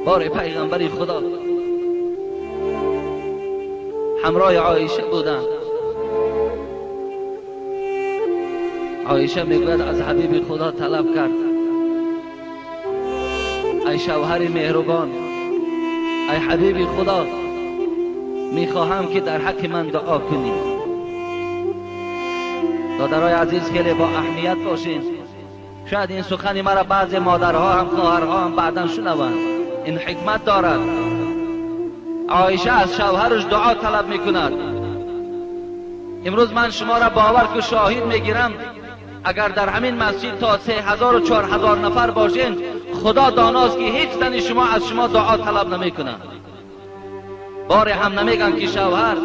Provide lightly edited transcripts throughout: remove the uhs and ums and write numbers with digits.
بار پیغمبر خدا همراه عایشه بودند. عایشه میگوید از حبیب خدا طلب کرد، ای شوهر مهربان، ای حبیب خدا، میخواهم که در حق من دعا کنی. دادرای عزیز خیلی با اهمیت باشین. شاید این سخن مرا بعض مادرها هم خواهرها هم بعدا شنوند. این حکمت دارد. عایشه از شوهرش دعا طلب میکند. امروز من شما را باور که شاهد میگیرم، اگر در همین مسجد تا 3000 و 4000 نفر باشین، خدا داناست که هیچ زنی شما از شما دعا طلب نمیکند. باره هم نمیگن که شوهر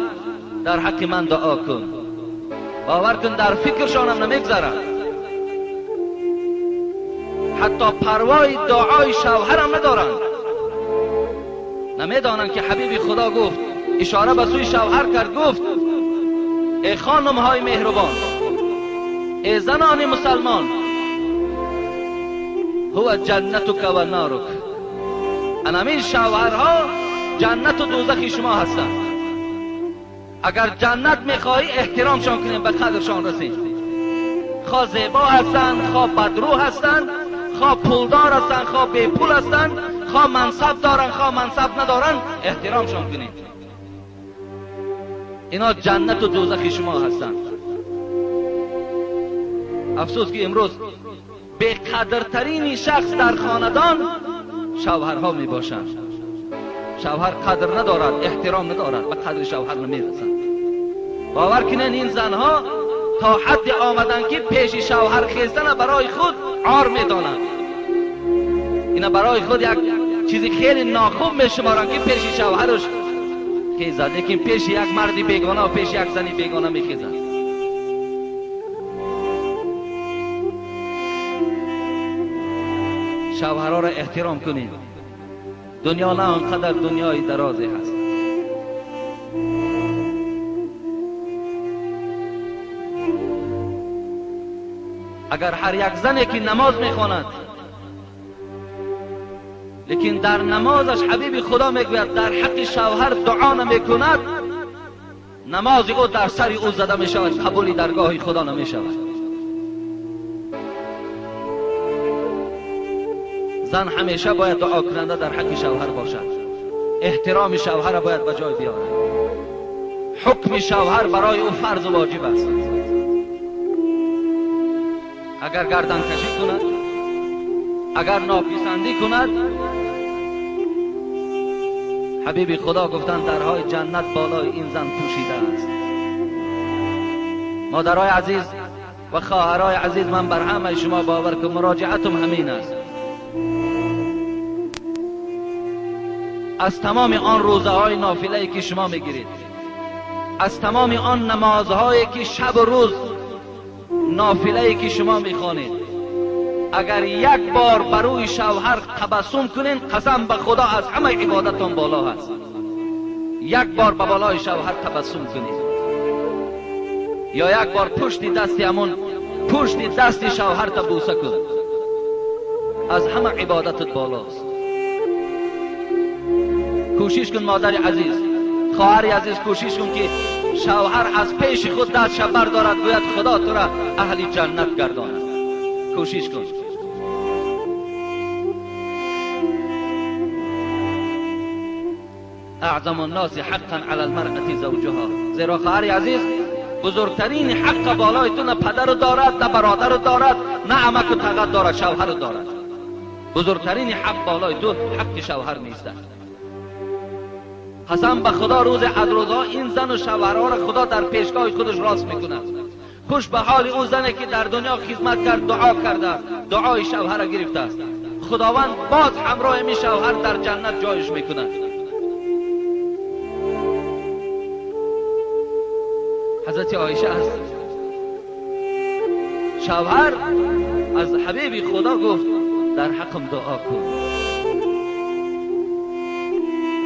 در حق من دعا کن. باور کن در فکرشان هم نمیگذرد. حتی پروای دعای شوهر هم ندارند. نمیدانند که حبیب خدا گفت، اشاره به سوی شوهر کرد، گفت ای خانم های مهربان، ای زنان مسلمان، هو جنتک و نارک. انامین شوهرها جنت و دوزخ شما هستند. اگر جنت میخواهی احترامشان کنیم، به قدرشان رسیم. خواه زیبا هستند، خواه بدرو هستند، خواه پولدار هستند، خواه بی پول هستند، خواه منصب دارند، خواه منصب ندارند، احترامشان کنیم. اینا جنت و دوزخ شما هستند. افسوس که امروز به قدرترین شخص در خاندان شوهرها می باشند. شوهر قدر ندارد، احترام ندارد، به قدر شوهر نمیرسند. باور کنین این زنها تا حد آمدن که پیش شوهر خیستن برای خود عار میدانند. اینا برای خود یک چیزی خیلی ناخوب میشمارند که پیش شوهرش خیزد، لیکن پیش یک مردی بیگانه و پیش یک زنی بیگانه میخیزد. شوهرها را احترام کنید. دنیا نه آنقدر دنیای درازی هست. اگر هر یک زنی که نماز میخواند، لیکن در نمازش حبیب خدا میگوید در حق شوهر دعا نمیکند، نماز او در سر او زده میشود، قبولی درگاه خدا نمیشود. زن همیشه باید دعا کننده در حق شوهر باشد. احترام شوهر باید به جای بیاورد. حکم شوهر برای او فرض و واجب است. اگر گردن کشی کند، اگر ناپسندی کند، حبیب خدا گفتند درهای جنت بالای این زن پوشیده است. مادرای عزیز و خواهرای عزیز، من بر همه شما باور که مراجعتم همین است. از تمام آن روزه های نافله که شما میگیرید، از تمام آن نمازهایی که شب و روز نافله که شما میخوانید، اگر یک بار بروی شوهر تبسم کنین، قسم به خدا از همه عبادتان بالا هست. یک بار به بالای شوهر تبسم کنید، یا یک بار پشت دست همون پشت دست شوهر تا بوسه کن، از همه عبادتت بالاست. کوشش کن مادر عزیز، خواهر عزیز، کوشش کن که شوهر از پیش خود دستش بردارد، گوید خدا تو را اهل جنت گرداند. کوشش کن. اعظم الناس حقا علی المرأة زوجها. زیرا خواهر عزیز، بزرگترین حق بالای تو نه پدر دارد، نه برادر دارد، نه عمک و تغت دارد، شوهر دارد. بزرگترین حق بالای تو حق شوهر نیست. قسم به خدا روز از روزها این زن و شوهرها را خدا در پیشگاه خودش راست میکند. خوش به حال اون زنی که در دنیا خدمت کرد، دعا کرده است، دعای شوهر را گرفته است، خداوند باز همراه می شوهر در جنت جایش میکند. حضرت عایشه است. شوهر از حبیب خدا گفت در حقم دعا کن.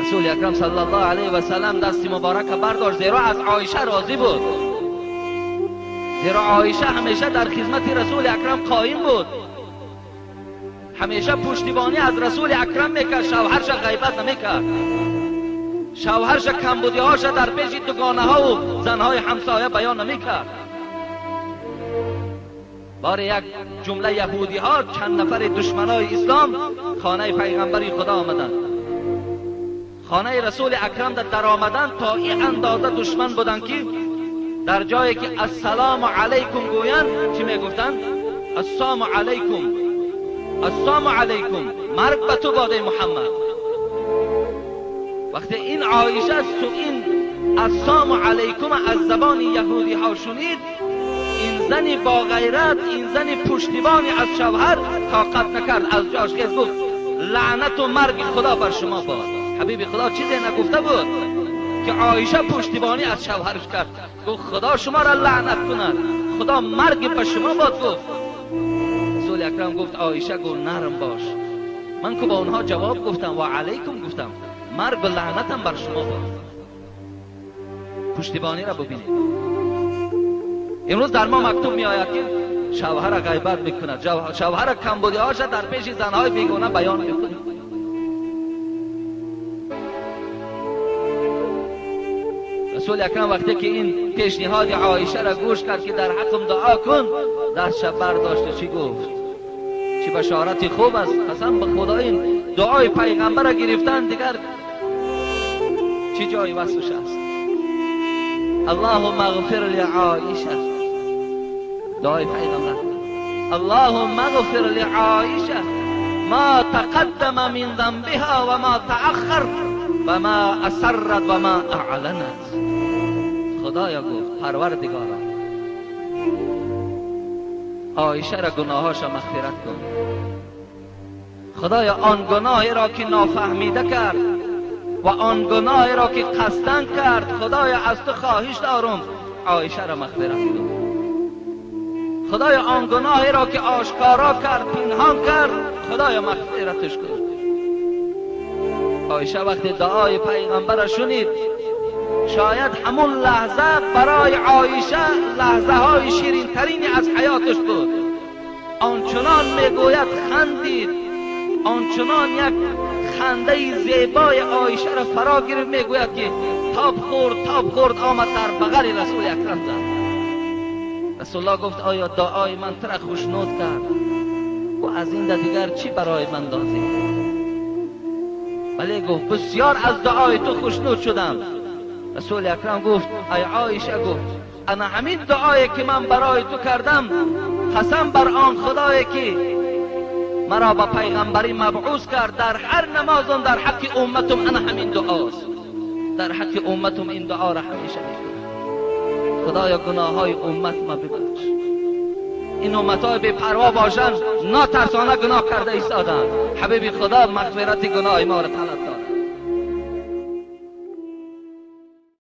رسول اکرم صلی الله علیه و سلم دست مبارک برداشت، زیرا از عایشه راضی بود، زیرا عایشه همیشه در خدمت رسول اکرم قایم بود. همیشه پشتیبانی از رسول اکرم میکرد، شوهرش غیبت نمیکرد، شوهرش کمبودیهاش در پیش دوگانه ها و زنهای همسایه بیان نمیکرد. بار یک جمله یهودی ها چند نفر دشمنای اسلام خانه پیغمبری خدا آمدند، خانه رسول اکرم در آمدن تا این اندازه دشمن بودند که در جایی که السلام علیکم گویند چی میگفتند؟ السلام علیکم، السلام علیکم، مرگ به تو باد محمد. وقتی این عایشه این السلام علیکم از زبان یهودی ها شنید، این زنی با غیرت، این زنی پشتیبانی از شوهر طاقت نکرد، از جاش خیز گفت لعنت و مرگ خدا بر شما باد. حبیب خدا چیزی نگفته بود که عایشه پشتیبانی از شوهرش کرد، گفت خدا شما را لعنت کند، خدا مرگ به شما باد. گفت رسول اکرم گفت عایشه گفت نرم باش، من که با اونها جواب گفتم و علیکم گفتم، مرگ و لعنتم بر شما باد. پشتیبانی را ببینید. امروز در ما مکتوب می آید که شوهر غیبت میکند، شوهر کمبودی هاش در پیش زنهای بیگانه بیان میکند. رسول اکرم وقتی که این پیشنهاد عایشه را گوش کرد که در حقم دعا کن، دستش برداشت چی گفت؟ چی بشارت خوب است، قسم به خدا این دعای پیغمبر را گرفتن دیگر چی جای وصفش است. اللهم اغفر لعایشه، دعای پیغمبر، اللهم اغفر لعایشه ما تقدم من ذنبها و ما تأخر و ما اسرت و ما اعلنت. خدایا گفت پروردگارا عایشه را گناهاش مغفرت کن، خدایا آن گناهی را که نافهمیده کرد و آن گناهی را که قصدن کرد، خدایا از تو خواهش دارم عایشه را مغفرت کن. خدایا آن گناهی را که آشکارا کرد، پنهان کرد، خدایا مغفرتش کن. عایشه وقتی دعای پیغمبر را شنید، شاید همون لحظه برای عایشه لحظه های شیرین ترین از حیاتش بود. آنچنان میگوید خندید، آنچنان یک خنده زیبای عایشه را فرا گرفت، میگوید که تاب خورد، تاب خورد، آمد در بغل رسول اکرم زد. رسول الله گفت آیا دعای من تو را خوشنود کرد؟ و از این دیگر چی برای من لازم؟ ولی گفت بسیار از دعای تو خوشنود شدم. رسول اکرم گفت ای عایشه، گفت انا همین دعایی که من برای تو کردم، قسم بر آن خدایی که مرا به پیغمبری مبعوث کرد، در هر نمازم در حق امتم انا همین دعاست، در حق امتم این دعا را همیشه میکنم. خدایا گناه های امت ما ببخش. این امت های بی پروا باشند، ناترسانه گناه کرده ایستادند. حبیب خدا مغفرت گناه ما را طلب.